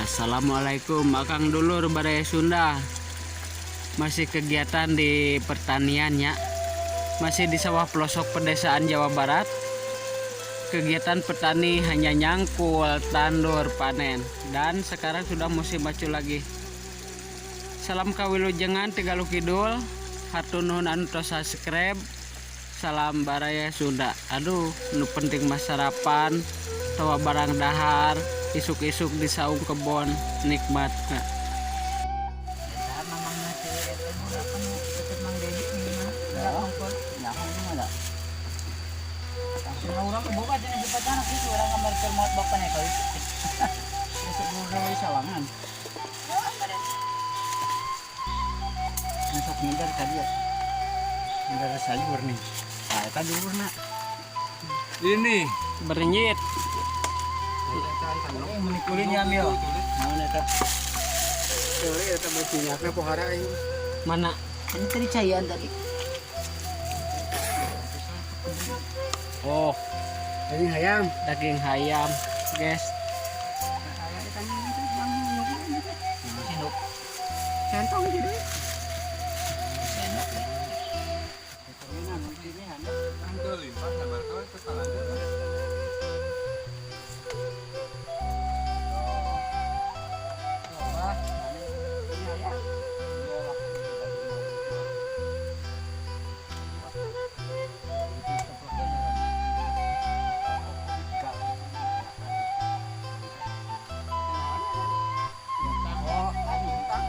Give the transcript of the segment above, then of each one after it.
Assalamualaikum, Akang dulur Baraya Sunda. Masih kegiatan di pertanian ya. Masih di sawah pelosok pedesaan Jawa Barat. Kegiatan petani hanya nyangkul, tandur, panen. Dan sekarang sudah musim macul lagi. Salam kawilujengan ti Galuh Kidul. Hatur nuhun anu tos subscribe. Salam Baraya Sunda. Aduh, nu penting mah sarapan, tawa barang dahar, isuk-isuk di saung kebon, nikmat. Eta mamangna si eta apa nu deket Mang Dedi nih mah. Nyaho Nyaho mah da. Langsung urang boga cenah jembatan kitu urang ngamar keur maot bapakna kali. Besok gawe sawangan. Masuk nyadar ka dia. Nyadar sayur nih. Nah, eta dhuwurna. Ini berenyit. Menikulin ya Mil. Naon eta? Boleh eta mah minyakna pohara aing. Mana? Ini tadi caian tadi. Oh, Daging hayam. Daging hayam, guys. Sendok. Centong jadi. Sendok. Oh, tadi kentang.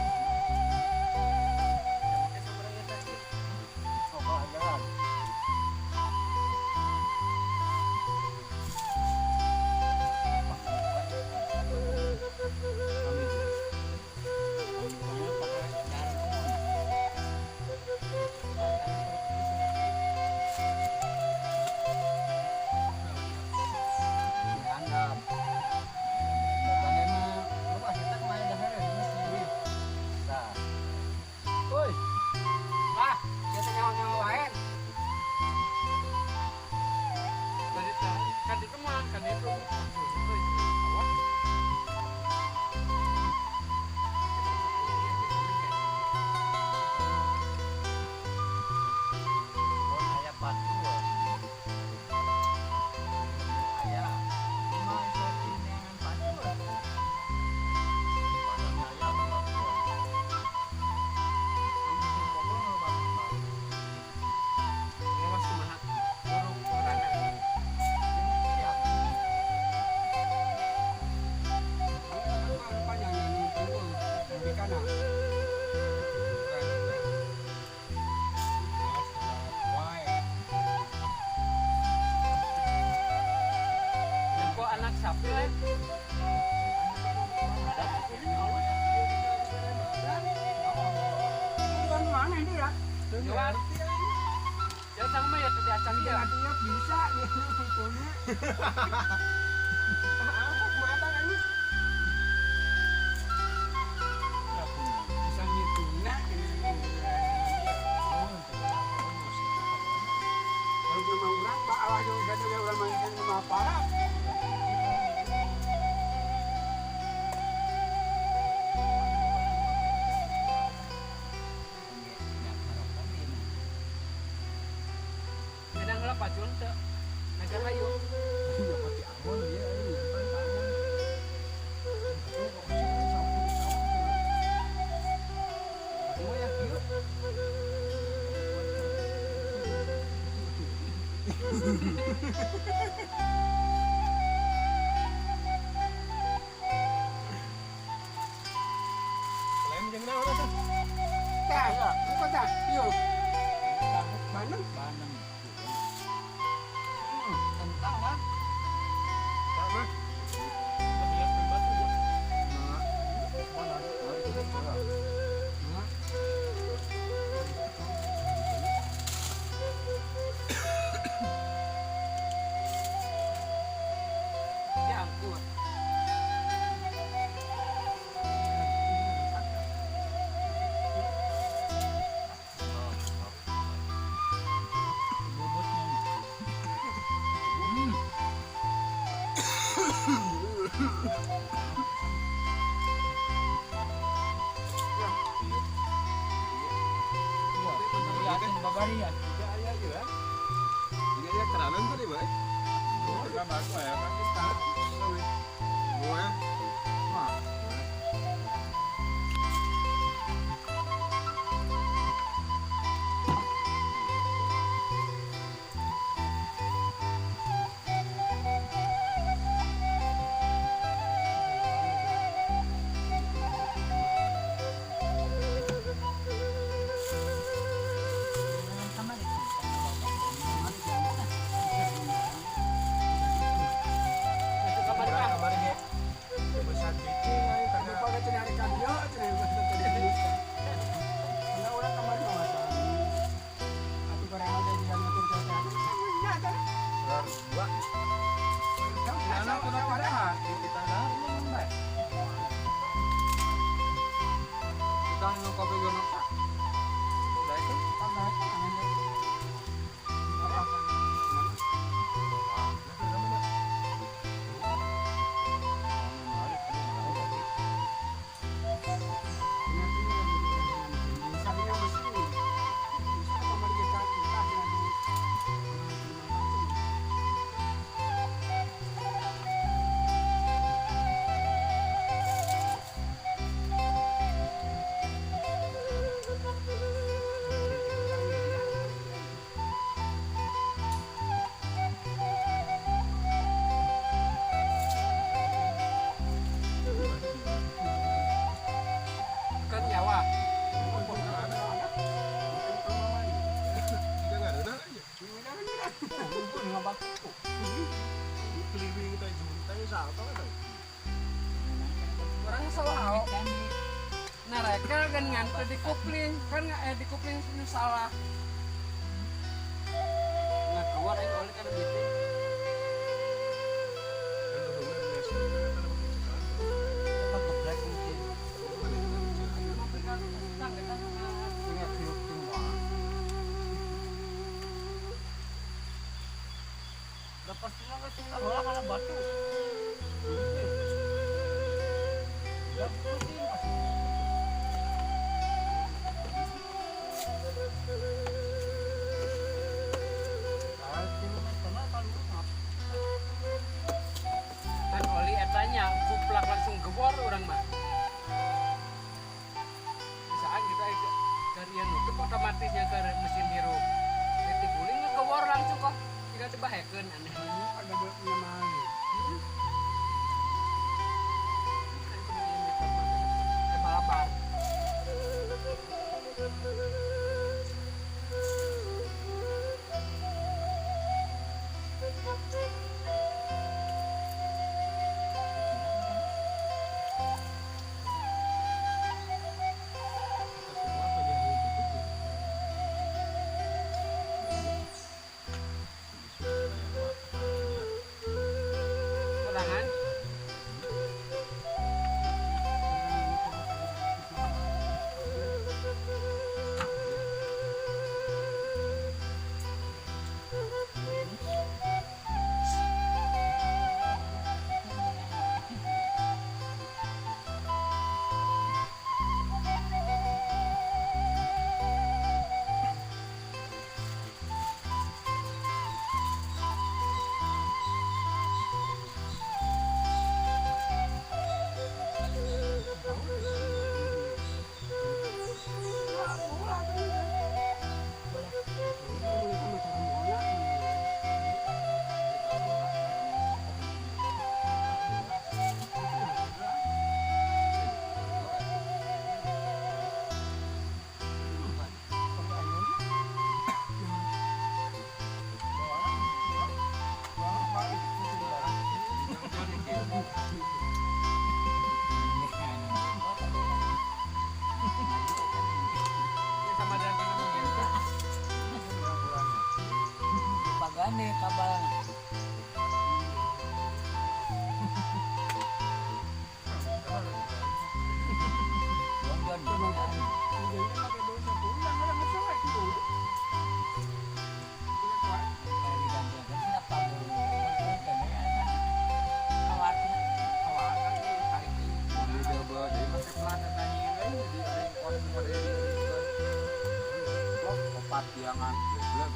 Oh, jalan. Dianggap. Bapaknya mah, lu ah, kita kemarin dahar ya, di masjid. Tah. Woi. Ah, kita nyawa-nyawa wae. Kan itu mah, kan itu. Kebon aya batu. Aya. Mah iso neangan patul. Padang aya kebon. Musim pokok loba kembang. Awas kumaha. Burung orana. Siap. Panjang di kana. Kok anak sapi eh? Bukan mana ini ya? Jawan. Ya sama ya tadi acang ya. Artinya bisa gitu betulnya. Apa kumaha ini? Bisa ngitungna ini. Kalau cuma urang, pak awak juga kata urang main sama para. Kadang heula pacul teu. Nagar hayu. Iya, pati amon ya, ini pan amon. Mau ya kieu. Lain jeung naon atuh? Tah, buka tah. Ieu. Bandeng. Bandeng. Kentang lah. Tah mah. Diangkut. Kamari ya. Iya iya. Ini ya keranan tadi, Pak. Oh, gambar aku ya, Pak. Gua. Wah. Orang sawah narekel kan nganter di kupling kan di kupling salah nggak keluar aja oleh kan gitu. Lepas bola karena batu. Kan oli etanya kuplak langsung gebor orang mah. Bisaan kita karian nutup otomatisnya ke mesin hirup. Titik guling ngegebor langsung kok. Tidak dibahayakan aneh. Ada mahal. Malabar. Jangan blek.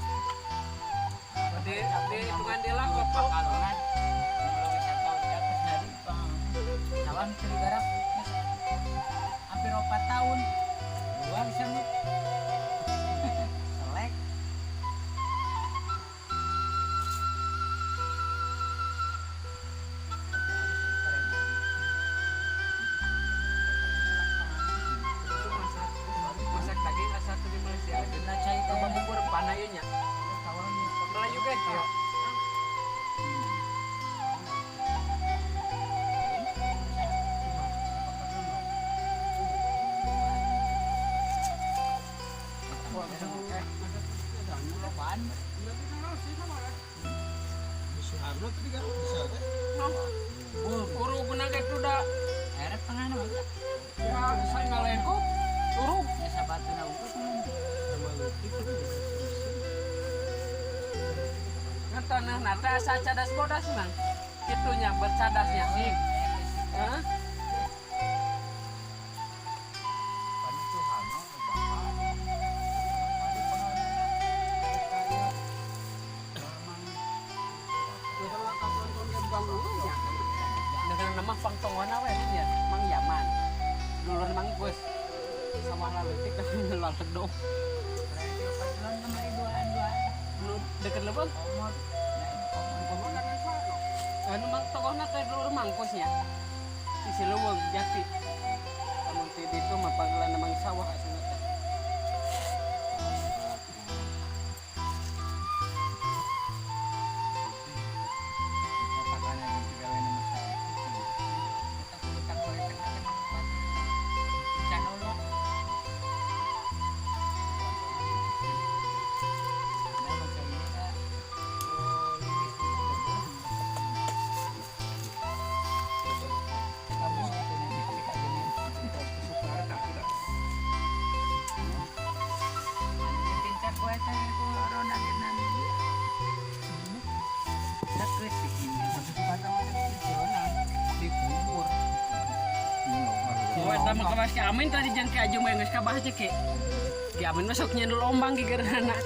Di hitungan dia lah kok Pakalongan. Sawah teu digarap hampir 4 tahun. Dua bisa nih. Selek. Masak daging asa teu di Malaysia. Dina cai teh. Loba bubur panah ieu nya. Melayu ge kieu. Soeharno tadi kan bisa teh. Urug menang itu da. Erep tengah mah. Ya, saya ngalengkop. Urug. Ya sabatuna unggul. Ngan tanah nata asa cadas bodas mang. Kitunya bercadasnya. Hah? Pan Soeharno bapak. Padi Dengan nama Pangtongona we nya, Mang Yaman. Dulur Mang Gus. Sawah laleutik tapi laledong. Kemarin duaan-duaan. Nu deket leuweung. Komod. Anu mang tokohna teh dulur Mangkusnya. Sisi leuweung jati. Lamun ti ditu mah panggilan mang sawah asana teh. Dikubur. Oh, eta mah kawas Ki Amin tadi jeung Ki Ajung mah geus kabahas Ki. Ki Amin mah sok nyendul ombang ki geurana.